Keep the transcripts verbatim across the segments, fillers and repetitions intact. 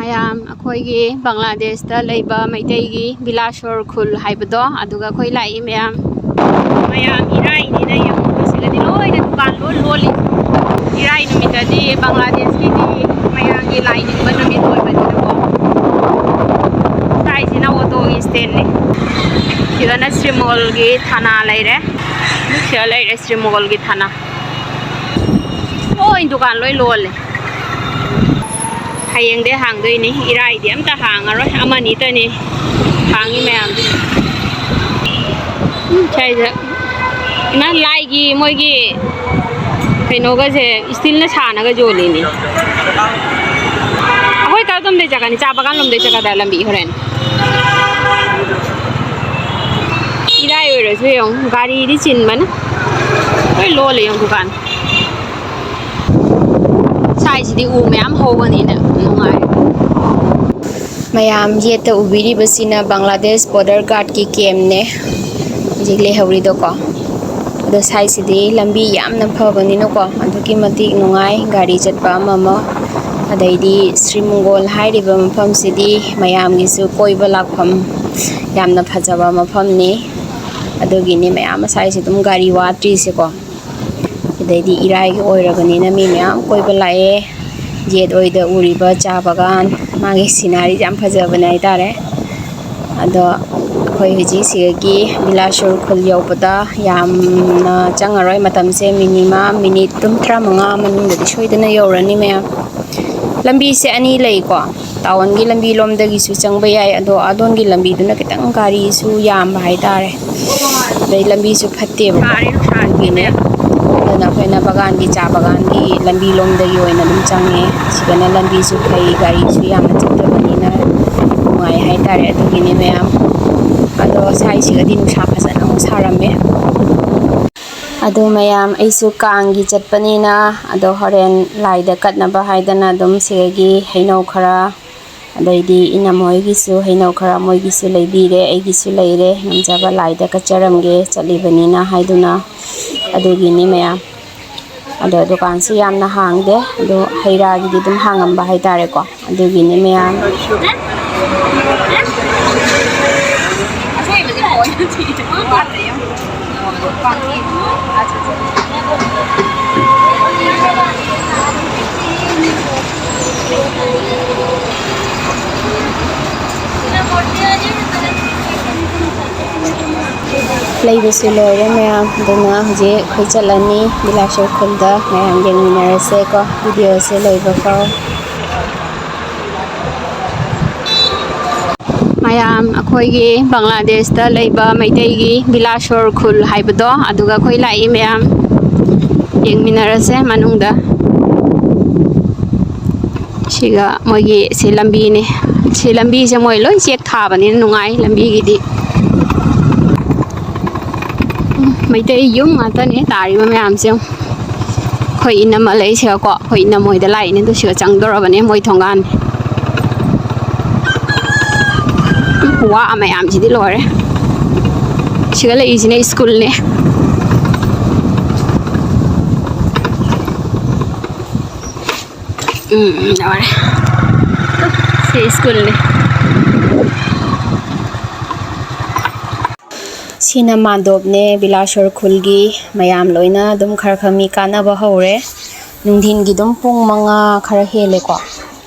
ꯃꯌꯥꯝ, ꯑꯩꯈꯣꯏꯒꯤ ꯕꯪꯒ꯭ꯂꯥꯗꯦꯁꯇ ꯂꯩꯕ ꯃꯩꯇꯩꯒꯤ ꯕꯤꯂꯥꯁꯣꯔ ꯈꯨꯜ ꯍꯥꯏꯕꯗꯣ, ꯑꯗꯨꯒ ꯑꯩꯈꯣꯏ ꯂꯥꯛꯏ ꯃꯌꯥꯝ꯫ ꯃꯌꯥꯝ ꯏꯔꯥꯏꯅꯤꯅ ꯌꯦꯡꯉꯨ, ꯁꯤꯗꯗꯤ ꯂꯣꯏꯅ ꯗꯨꯀꯥꯟ ꯂꯣꯏ ꯂꯣꯜꯂꯤ꯫ ꯏꯔꯥꯏ ꯅꯨꯃꯤꯠꯇꯗꯤ ꯕꯪꯒ꯭ꯂꯥꯗꯦꯁꯀꯤꯗꯤ ꯃꯌꯥꯝꯒꯤ ꯂꯥꯏ ꯅꯤꯡꯕ ꯅꯨꯃꯤꯠ ꯑꯣꯏꯕꯅꯤꯅꯀꯣ꯫ ꯁ꯭ꯋꯥꯏꯁꯤꯅ ꯑꯣꯇꯣꯒꯤ ꯁ꯭ꯇꯦꯟꯅꯤ꯫ ꯁꯤꯗꯅ ꯁ꯭ꯔꯤꯃꯣꯜꯒꯤ ꯊꯥꯅꯥ ꯂꯩꯔꯦ꯫ ꯁꯤꯗ ꯂꯩꯔꯦ ꯁ꯭ꯔꯤꯃꯣꯜꯒꯤ ꯊꯥꯅꯥ꯫ ꯂꯣꯏ ꯗꯨꯀꯥꯟ ꯂꯣꯏ ꯂꯣꯜꯂꯦ꯫ ꯍꯌꯦꯡꯗꯩ ꯍꯥꯡꯗꯣꯏꯅꯤ, ꯏꯔꯥꯏꯗꯤ ꯑꯝꯇ ꯍꯥꯡꯉꯔꯣꯏ, ꯑꯃꯅꯤꯇꯅꯤ ꯍꯥꯡꯉꯤ ꯃꯌꯥꯝꯁꯦ꯫ ꯎꯝ, ꯁ꯭ꯋꯥꯏꯗ ꯏꯃꯥ ꯂꯥꯏꯒꯤ ꯃꯣꯏꯒꯤ ꯀꯩꯅꯣꯒꯁꯦ ꯏꯁꯇꯤꯜꯅ ꯁꯥꯟꯅꯒ ꯌꯣꯜꯂꯤꯅꯤ꯫ ꯑꯩꯈꯣꯏ ꯀꯔꯣꯝꯗꯩ ꯆꯠꯀꯅꯤ? ꯆꯥ ꯕꯒꯥꯟ ꯂꯣꯝꯗꯩ ꯆꯠꯀꯗ꯭ꯔꯥ ꯂꯝꯕꯤ ꯍꯣꯔꯦꯟ? ꯏꯔꯥꯏ ꯑꯣꯏꯔꯁꯨ ꯌꯦꯡꯉꯨ, ꯒꯥꯔꯤꯗꯤ ꯆꯤꯟꯕꯅ ꯂꯣꯏ ꯂꯣꯜꯂꯦ ꯌꯦꯡꯉꯨ ꯗꯨꯀꯥꯟ꯫ ꯁ꯭ꯋꯥꯏꯁꯤꯗꯤ ꯎ ꯃꯌꯥꯝ ꯍꯧꯕꯅꯤꯅ ꯅꯨꯡꯉꯥꯏ꯫ ꯃꯌꯥꯝ ꯌꯦꯠꯇ ꯎꯕꯤꯔꯤꯕꯁꯤꯅ ꯕꯪꯒ꯭ꯂꯥꯗꯦꯁ ꯕꯣꯔꯗꯔ ꯒꯥꯔꯗꯀꯤ ꯀꯦꯝꯅꯦ ꯍꯧꯖꯤꯛ ꯂꯩꯍꯧꯔꯤꯗꯣꯀꯣ꯫ ꯑꯗꯣ ꯁ꯭ꯋꯥꯏꯁꯤꯗꯤ ꯂꯝꯕꯤ ꯌꯥꯝꯅ ꯐꯕꯅꯤꯅꯀꯣ, ꯑꯗꯨꯛꯀꯤ ꯃꯇꯤꯛ ꯅꯨꯡꯉꯥꯏ ꯒꯥꯔꯤ ꯆꯠꯄ ꯑꯃ ꯑꯃ꯫ ꯑꯗꯩꯗꯤ ꯁ꯭ꯔꯤ ꯃꯪꯒꯣꯜ ꯍꯥꯏꯔꯤꯕ ꯃꯐꯝꯁꯤꯗꯤ ꯃꯌꯥꯝꯒꯤꯁꯨ ꯀꯣꯏꯕ ꯂꯥꯛꯐꯝ ꯌꯥꯝꯅ ꯐꯖꯕ ꯃꯐꯝꯅꯤ꯫ ꯑꯗꯨꯒꯤꯅꯤ ꯃꯌꯥꯝ ꯁ꯭ꯋꯥꯏꯁꯦ ꯑꯗꯨꯝ ꯒꯥꯔꯤ ꯋꯥꯠꯇ꯭ꯔꯤꯁꯦꯀꯣ꯫ ꯑꯗꯩꯗꯤ ꯏꯔꯥꯏꯒꯤ ꯑꯣꯏꯔꯕꯅꯤꯅ ꯃꯤ ꯃꯌꯥꯝ ꯀꯣꯏꯕ ꯂꯥꯛꯑꯦ꯫ ꯌꯦꯠ ꯑꯣꯏꯗ ꯎꯔꯤꯕ ꯆꯥ ꯕꯒꯥꯟ, ꯃꯥꯒꯤ ꯁꯤꯅꯔꯤꯁꯦ ꯌꯥꯝ ꯐꯖꯕꯅꯦ ꯍꯥꯏꯇꯥꯔꯦ꯫ ꯑꯗꯣ ꯑꯩꯈꯣꯏ ꯍꯧꯖꯤꯛ ꯁꯤꯗꯒꯤ ꯕꯤꯂꯥꯁꯣꯔ ꯈꯨꯜ ꯌꯧꯕꯗ ꯌꯥꯝꯅ ꯆꯪꯉꯔꯣꯏ ꯃꯇꯝꯁꯦ, ꯃꯤꯅꯤꯃꯝ ꯃꯤꯅꯤꯠ ꯑꯗꯨꯝ ꯇꯔꯥꯃꯉꯥ ꯃꯅꯨꯡꯗꯗꯤ ꯁꯣꯏꯗꯅ ꯌꯧꯔꯅꯤ ꯃꯌꯥꯝ꯫ ꯂꯝꯕꯤꯁꯦ ꯑꯅꯤ ꯂꯩꯀꯣ, ꯇꯥꯎꯟꯒꯤ ꯂꯝꯕꯤ ꯂꯣꯝꯗꯒꯤꯁꯨ ꯆꯪꯕ ꯌꯥꯏ, ꯑꯗꯣ ꯑꯗꯣꯝꯒꯤ ꯂꯝꯕꯤꯗꯨꯅ ꯈꯤꯇꯪ ꯒꯥꯔꯤꯁꯨ ꯌꯥꯝꯕ ꯍꯥꯏꯇꯥꯔꯦ, ꯑꯗꯩ ꯂꯝꯕꯤꯁꯨ ꯐꯠꯇꯦꯕꯀꯣ꯫ ꯑꯗꯨꯒꯤꯅꯦ꯫ ꯑꯗꯨꯅ ꯑꯩꯈꯣꯏꯅ ꯕꯒꯥꯟꯒꯤ, ꯆꯥ ꯕꯒꯥꯟꯒꯤ ꯂꯝꯕꯤ ꯂꯣꯝꯗꯒꯤ ꯑꯣꯏꯅ ꯑꯗꯨꯝ ꯆꯪꯉꯦ꯫ ꯁꯤꯗꯅ ꯂꯝꯕꯤꯁꯨ ꯐꯩ, ꯒꯥꯔꯤꯁꯨ ꯌꯥꯝꯅ ꯆꯠꯇꯕꯅꯤꯅ ꯅꯨꯡꯉꯥꯏ ꯍꯥꯏꯇꯥꯔꯦ꯫ ꯑꯗꯨꯒꯤꯅꯦ ꯃꯌꯥꯝ꯫ ꯑꯗꯣ ꯁ꯭ꯋꯥꯏꯁꯤꯒꯗꯤ ꯅꯨꯡꯁꯥ ꯐꯖꯅ ꯑꯃꯨꯛ ꯁꯥꯔꯝꯃꯦ꯫ ꯑꯗꯣ ꯃꯌꯥꯝ, ꯑꯩꯁꯨ ꯀꯥꯡꯒꯤ ꯆꯠꯄꯅꯤꯅ, ꯑꯗꯣ ꯍꯣꯔꯦꯟ ꯂꯥꯏꯗ ꯀꯠꯅꯕ ꯍꯥꯏꯗꯅ ꯑꯗꯨꯝ ꯁꯤꯗꯒꯤ ꯍꯩꯅꯧ ꯈꯔ, ꯑꯗꯩꯗꯤ ꯏꯅꯝꯃ ꯍꯣꯏꯒꯤꯁꯨ ꯍꯩꯅꯧ ꯈꯔ ꯃꯣꯏꯒꯤꯁꯨ ꯂꯩꯕꯤꯔꯦ, ꯑꯩꯒꯤꯁꯨ ꯂꯩꯔꯦ, ꯉꯝꯖꯕ ꯂꯥꯏꯗ ꯀꯠꯆꯔꯝꯒꯦ ꯆꯠꯂꯤꯕꯅꯤꯅ ꯍꯥꯏꯗꯨꯅ꯫ ꯑꯗꯨꯒꯤꯅꯤ ꯃꯌꯥꯝ꯫ ꯑꯗꯣ ꯗꯨꯀꯥꯟꯁꯤ ꯌꯥꯝꯅ ꯍꯥꯡꯗꯦ, ꯑꯗꯣ ꯍꯩ ꯔꯥꯒꯤꯗꯤ ꯑꯗꯨꯝ ꯍꯥꯡꯉꯝꯕ ꯍꯥꯏꯇꯥꯔꯦꯀꯣ꯫ ꯑꯗꯨꯒꯤꯅꯦ ꯃꯌꯥꯝ꯫ ꯂꯩꯕꯁꯨ ꯂꯣꯏꯔꯦ ꯃꯌꯥꯝ꯫ ꯑꯗꯨꯅ ꯍꯧꯖꯤꯛ ꯑꯩꯈꯣꯏ ꯆꯠꯂꯅꯤ ꯕꯤꯂꯥꯁꯣꯔ ꯈꯨꯜꯗ꯫ ꯃꯌꯥꯝ ꯌꯦꯡꯃꯤꯟꯅꯔꯁꯦꯀꯣ ꯚꯤꯗꯤꯑꯣꯁꯦ ꯂꯣꯏꯕ ꯐꯥꯎ꯫ ꯃꯌꯥꯝ, ꯑꯩꯈꯣꯏꯒꯤ ꯕꯪꯒ꯭ꯂꯥꯗꯦꯁꯇ ꯂꯩꯕ ꯃꯩꯇꯩꯒꯤ ꯕꯤꯂꯥꯁꯣꯔ ꯈꯨꯜ ꯍꯥꯏꯕꯗꯣ, ꯑꯗꯨꯒ ꯑꯩꯈꯣꯏ ꯂꯥꯛꯏ ꯃꯌꯥꯝ꯫ ꯌꯦꯡꯃꯤꯟꯅꯔꯁꯦ ꯃꯅꯨꯡꯗ꯫ ꯁꯤꯒ ꯃꯣꯏꯒꯤ ꯁꯤ ꯂꯝꯕꯤꯅꯦ꯫ ꯁꯤ ꯂꯝꯕꯤꯁꯦ ꯃꯣꯏ ꯂꯣꯏ ꯆꯦꯛ ꯊꯥꯕꯅꯤꯅ ꯅꯨꯡꯉꯥꯏ ꯂꯝꯕꯤꯒꯤꯗꯤ꯫ ꯃꯩꯇꯩ ꯌꯨꯝ ꯉꯥꯛꯇꯅꯦ ꯇꯥꯔꯤꯕ ꯃꯌꯥꯝꯁꯦ꯫ ꯑꯩꯈꯣꯏ ꯏꯅꯝꯃ ꯂꯩꯁꯤꯒꯀꯣ, ꯑꯩꯈꯣꯏ ꯏꯅꯝꯃ ꯍꯣꯏꯗ ꯂꯥꯛꯏꯅꯦ꯫ ꯑꯗꯨ ꯁꯤꯒ ꯆꯪꯗꯧꯔꯕꯅꯦ ꯃꯣꯏ ꯊꯣꯡꯒꯥꯟ꯫ ꯋꯥ ꯃꯌꯥꯝꯁꯤꯗꯤ ꯂꯣꯏꯔꯦ꯫ ꯁꯤꯒ ꯂꯩꯔꯤꯁꯤꯅ ꯁ꯭ꯀꯨꯜꯅꯦ꯫ ꯎꯝ, ꯎꯝ, ꯂꯣꯏꯔꯦ꯫ ꯁꯤ ꯁ꯭ꯀꯨꯜꯅꯦ꯫ ꯁꯤꯅ ꯃꯥꯟꯗꯣꯞꯅꯦ, ꯕꯤꯂꯥꯁꯣꯔ ꯈꯨꯜꯒꯤ꯫ ꯃꯌꯥꯝ ꯂꯣꯏꯅ ꯑꯗꯨꯝ ꯈꯔ ꯈꯔ ꯃꯤ ꯀꯥꯟꯅꯕ ꯍꯧꯔꯦ꯫ ꯅꯨꯡꯊꯤꯟꯒꯤ ꯑꯗꯨꯝ ꯄꯨꯡ ꯃꯉꯥ ꯈꯔ ꯍꯦꯜꯂꯦꯀꯣ꯫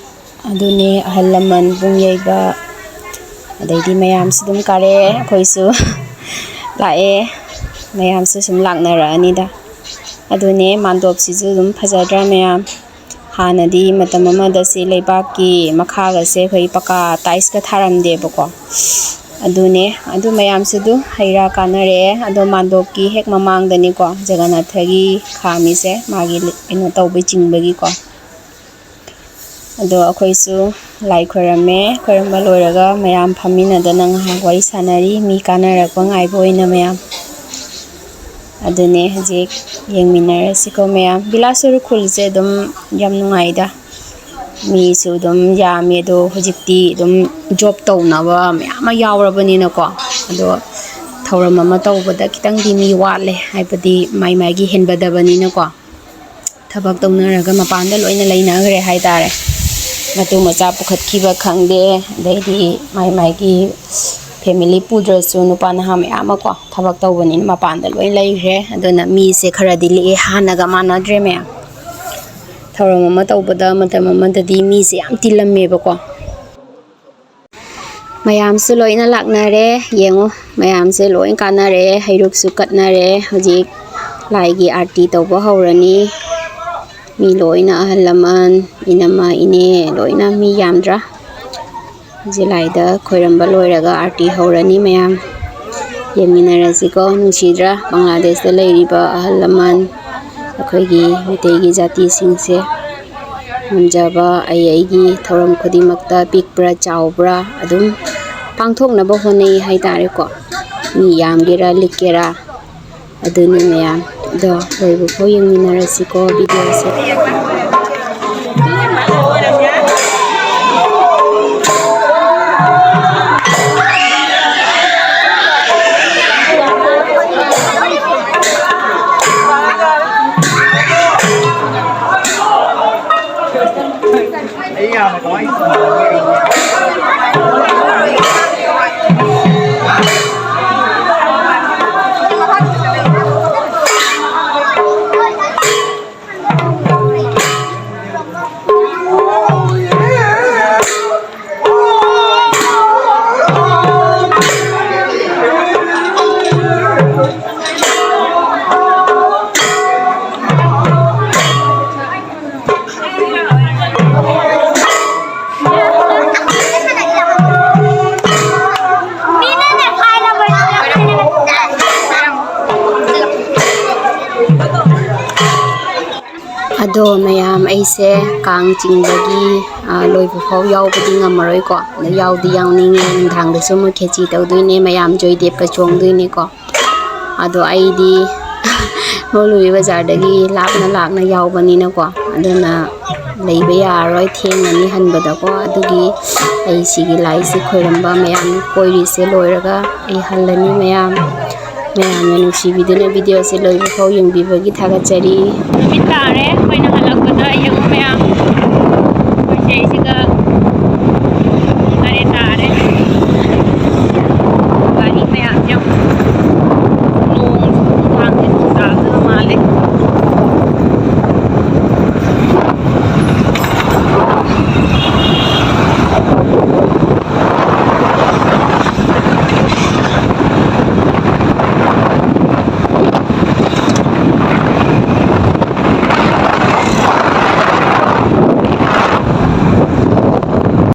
ꯑꯗꯨꯅꯦ ꯑꯍꯜ ꯂꯃꯟ ꯄꯨꯡ ꯌꯩꯕ, ꯑꯗꯩꯗꯤ ꯃꯌꯥꯝꯁꯨ ꯑꯗꯨꯝ ꯀꯥꯔꯛꯑꯦ, ꯑꯩꯈꯣꯏꯁꯨ ꯂꯥꯛꯑꯦ꯫ ꯃꯌꯥꯝꯁꯨ ꯁꯨꯝ ꯂꯥꯛꯅꯔꯛꯑꯅꯤꯗ꯫ ꯑꯗꯨꯅꯦ ꯃꯥꯟꯗꯣꯞꯁꯤꯁꯨ ꯑꯗꯨꯝ ꯐꯖꯗ꯭ꯔꯥ ꯃꯌꯥꯝ? ꯍꯥꯟꯅꯗꯤ ꯃꯇꯝ ꯑꯃꯗ ꯁꯤ ꯂꯩꯕꯥꯛꯀꯤ ꯃꯈꯥꯒꯁꯦ ꯑꯩꯈꯣꯏ ꯄꯀꯥ ꯇꯥꯏꯜꯁꯀ ꯊꯥꯔꯝꯗꯦꯕꯀꯣ꯫ ꯑꯗꯨꯅꯦ, ꯑꯗꯨ ꯃꯌꯥꯝꯁꯨ ꯑꯗꯨ ꯍꯩ ꯔꯥ ꯀꯥꯟꯅꯔꯛꯑꯦ꯫ ꯑꯗꯣ ꯃꯥꯟꯗꯣꯞꯀꯤ ꯍꯦꯛ ꯃꯃꯥꯡꯗꯅꯤꯀꯣ ꯖꯒꯅꯥꯊꯒꯤ ꯈꯥꯝꯃꯤꯁꯦ, ꯃꯥꯒꯤ ꯀꯩꯅꯣ ꯇꯧꯕꯩ ꯆꯤꯡꯕꯒꯤꯀꯣ꯫ ꯑꯗꯣ ꯑꯩꯈꯣꯏꯁꯨ ꯂꯥꯏ ꯈꯣꯏꯔꯝꯃꯦ꯫ ꯈꯣꯏꯔꯝꯕ ꯂꯣꯏꯔꯒ ꯃꯌꯥꯝ ꯐꯝꯃꯤꯟꯅꯗꯅ ꯉꯥꯏꯍꯥꯛ ꯋꯥꯔꯤ ꯁꯥꯟꯅꯔꯤ, ꯃꯤ ꯀꯥꯟꯅꯔꯛꯄ ꯉꯥꯏꯕ ꯑꯣꯏꯅ ꯃꯌꯥꯝ꯫ ꯑꯗꯨꯅꯦ ꯍꯧꯖꯤꯛ ꯌꯦꯡꯃꯤꯟꯅꯔꯁꯤꯀꯣ ꯃꯌꯥꯝ꯫ ꯕꯤꯂꯥꯁꯣꯔ ꯈꯨꯜꯁꯦ ꯑꯗꯨꯝ ꯌꯥꯝ ꯅꯨꯡꯉꯥꯏꯗ꯫ ꯃꯤꯁꯨ ꯑꯗꯨꯝ ꯌꯥꯝꯃꯤ, ꯑꯗꯣ ꯍꯧꯖꯤꯛꯇꯤ ꯑꯗꯨꯝ ꯖꯣꯕ ꯇꯧꯅꯕ ꯃꯌꯥꯝ ꯑꯃ ꯌꯥꯎꯔꯕꯅꯤꯅꯀꯣ꯫ ꯑꯗꯣ ꯊꯧꯔꯝ ꯑꯃ ꯇꯧꯕꯗ ꯈꯤꯇꯪꯗꯤ ꯃꯤ ꯋꯥꯠꯂꯦ, ꯍꯥꯏꯕꯗꯤ ꯃꯥꯏ ꯃꯥꯏꯒꯤ ꯍꯦꯟꯕꯗꯕꯅꯤꯅꯀꯣ꯫ ꯊꯕꯛ ꯇꯧꯅꯔꯒ ꯃꯄꯥꯟꯗ ꯂꯣꯏꯅ ꯂꯩꯅꯈ꯭ꯔꯦ ꯍꯥꯏꯇꯥꯔꯦ꯫ ꯃꯇꯨ ꯃꯆꯥ ꯄꯨꯈꯠꯈꯤꯕ ꯈꯪꯗꯦ, ꯑꯗꯩꯗꯤ ꯃꯥꯏ ꯃꯥꯏꯒꯤ ꯐꯦꯃꯤꯂꯤ ꯄꯨꯗ꯭ꯔꯁꯨ ꯅꯨꯄꯥ ꯅꯍꯥ ꯃꯌꯥꯝ ꯑꯃ ꯀꯣ ꯊꯕꯛ ꯇꯧꯕꯅꯤꯅ ꯃꯄꯥꯟꯗ ꯂꯣꯏ ꯂꯩꯈ꯭ꯔꯦ꯫ ꯑꯗꯨꯅ ꯃꯤꯁꯦ ꯈꯔꯗꯤ ꯂꯤꯛꯑꯦ, ꯍꯥꯟꯅꯒ ꯃꯥꯟꯅꯗ꯭ꯔꯦ ꯃꯌꯥꯝ꯫ ꯊꯧꯔꯝ ꯑꯃ ꯇꯧꯕꯗ ꯃꯇꯝ ꯑꯃꯗꯗꯤ ꯃꯤꯁꯦ ꯌꯥꯝ ꯇꯤꯜꯂꯝꯃꯦꯕꯀꯣ꯫ ꯃꯌꯥꯝꯁꯨ ꯂꯣꯏꯅ ꯂꯥꯛꯅꯔꯦ꯫ ꯌꯦꯡꯉꯣ, ꯃꯌꯥꯝꯁꯦ ꯂꯣꯏ ꯀꯥꯟꯅꯔꯦ, ꯍꯩꯔꯨꯛꯁꯨ ꯀꯠꯅꯔꯦ꯫ ꯍꯧꯖꯤꯛ ꯂꯥꯏꯒꯤ ꯑꯥꯔꯇꯤ ꯇꯧꯕ ꯍꯧꯔꯅꯤ꯫ ꯃꯤ ꯂꯣꯏꯅ, ꯑꯍꯜ ꯂꯃꯟ, ꯏꯅꯝꯃ ꯏꯅꯦ, ꯂꯣꯏꯅ ꯃꯤ ꯌꯥꯝꯗ꯭ꯔꯥ? ꯍꯧꯖꯤꯛ ꯂꯥꯏꯗ ꯈꯣꯏꯔꯝꯕ ꯂꯣꯏꯔꯒ ꯑꯥꯔꯇꯤ ꯍꯧꯔꯅꯤ꯫ ꯃꯌꯥꯝ ꯌꯦꯡꯃꯤꯟꯅꯔꯁꯤꯀꯣ꯫ ꯅꯨꯡꯁꯤꯗ꯭ꯔꯥ? ꯕꯪꯒ꯭ꯂꯥꯗꯦꯁꯇ ꯂꯩꯔꯤꯕ ꯑꯍꯜ ꯂꯃꯟ, ꯑꯩꯈꯣꯏꯒꯤ ꯃꯩꯇꯩꯒꯤ ꯖꯥꯇꯤꯁꯤꯡꯁꯦ ꯉꯝꯖꯕ ꯑꯩ ꯑꯩꯒꯤ ꯊꯧꯔꯝ ꯈꯨꯗꯤꯡꯃꯛꯇ, ꯄꯤꯛꯄ꯭ꯔꯥ ꯆꯥꯎꯕ꯭ꯔꯥ, ꯑꯗꯨꯝ ꯄꯥꯡꯊꯣꯛꯅꯕ ꯍꯣꯠꯅꯩ ꯍꯥꯏꯇꯥꯔꯦꯀꯣ꯫ ꯃꯤ ꯌꯥꯝꯒꯦꯔꯥ ꯂꯤꯛꯀꯦꯔꯥ, ꯑꯗꯨꯅꯤ ꯃꯌꯥꯝ꯫ ꯑꯗꯣ ꯂꯣꯏꯕ ꯐꯥꯎ ꯌꯦꯡꯃꯤꯟꯅꯔꯁꯤꯀꯣ ꯚꯤꯗꯤꯑꯣꯁꯦ꯫ ꯑꯗꯣ ꯃꯌꯥꯝ, ꯑꯩꯁꯦ ꯀꯥꯡ ꯆꯤꯡꯕꯒꯤ, ꯑ, ꯂꯣꯏꯕ ꯐꯥꯎ ꯌꯥꯎꯕꯗꯤ ꯉꯝꯃꯔꯣꯏꯀꯣ꯫ ꯑꯗꯣ ꯌꯥꯎꯗꯤ ꯌꯥꯎꯅꯤꯡꯉꯦ꯫ ꯅꯨꯡꯗꯥꯡꯗꯁꯨ ꯑꯃꯨꯛ ꯈꯦꯆꯤ ꯇꯧꯗꯣꯏꯅꯦ, ꯃꯌꯥꯝ ꯖꯣꯏꯗꯦꯕꯀ ꯆꯣꯡꯗꯣꯏꯅꯦꯀꯣ꯫ ꯑꯗꯣ ꯑꯩꯗꯤ ꯃꯧꯂꯨꯕꯤ ꯕꯖꯥꯔꯗꯒꯤ ꯂꯥꯞꯅ ꯂꯥꯛꯅ ꯌꯥꯎꯕꯅꯤꯅꯀꯣ, ꯑꯗꯨꯅ ꯂꯩꯕ ꯌꯥꯔꯔꯣꯏ, ꯊꯦꯡꯉꯅꯤ ꯍꯟꯕꯗꯀꯣ꯫ ꯑꯗꯨꯒꯤ ꯑꯩ ꯁꯤꯒꯤ ꯂꯥꯏꯁꯦ ꯈꯣꯏꯔꯝꯕ, ꯃꯌꯥꯝ ꯀꯣꯏꯔꯤꯁꯦ ꯂꯣꯏꯔꯒ ꯑꯩ ꯍꯜꯂꯅꯤ꯫ ꯃꯌꯥꯝ, ꯃꯌꯥꯝꯅ ꯅꯨꯡꯁꯤꯕꯤꯗꯨꯅ ꯚꯤꯗꯤꯑꯣꯁꯦ ꯂꯣꯏꯕ ꯐꯥꯎ ꯌꯦꯡꯕꯤꯕꯒꯤ ꯊꯥꯒꯠꯆꯔꯤ꯫ ꯅꯨꯃꯤꯠ ꯇꯥꯔꯦ ꯑꯩꯈꯣꯏꯅ ꯍꯜꯂꯛꯄꯗ꯫ ꯌꯦꯡꯉꯨ ꯃꯌꯥꯝ,